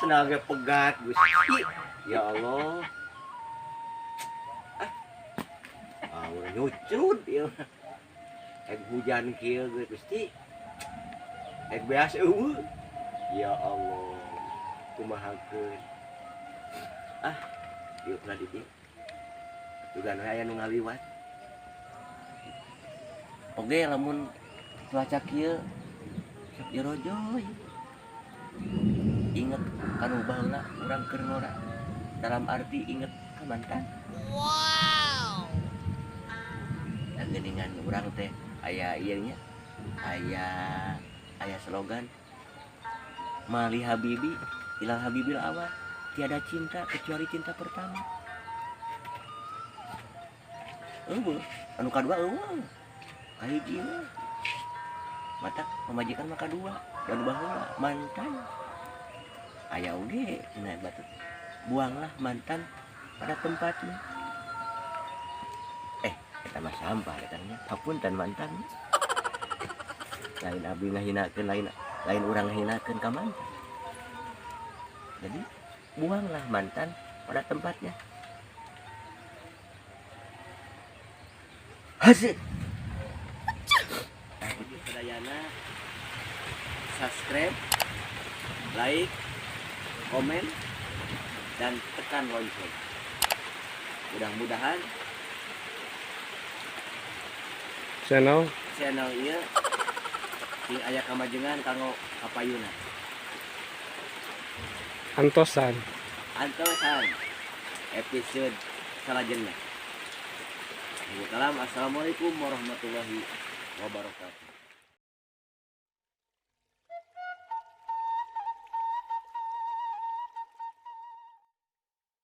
Sendal ge pegat, Gusti. Ya Allah. Ah. Ah, urang nyucrut ieu. Ek hujan kieu ge, Gusti. Ek beas euweuh. Ya Allah. Kumahakeun. Ah, diukna di dieu. Dugaan we aya nu ngaliwat. Oge lamun cuaca kieu sok jorojoy. Inget kanu baheula urang keur ngora. Dalam arti inget ka mantan. Wow. Da geuningan urang teh aya ieu nya. Aya aya slogan Mali Habibi ilal Habibil awal, tiada cinta kecuali cinta pertama. Euweuh, anu kadua euweuh. Kahiji we. Matak pamajikan mah kadua dan baheula mantan. Aya oge cenah batur. Buanglah mantan pada tempatnya. Eta mah sampah eta nya. Hapunten mantan. Lain abdi ngahinakeun, lain lain urang ngahinakeun ka mantan. Jadi buanglah mantan pada tempatnya. Hasil. Sadayana subscribe, like, komen, dan tekan lonceng. Mudah-mudahan channel ieu sing aya kamajengan kanggo kapayuna. Antosan. Antosan episode salajengna. Assalamualaikum warahmatullahi wabarakatuh.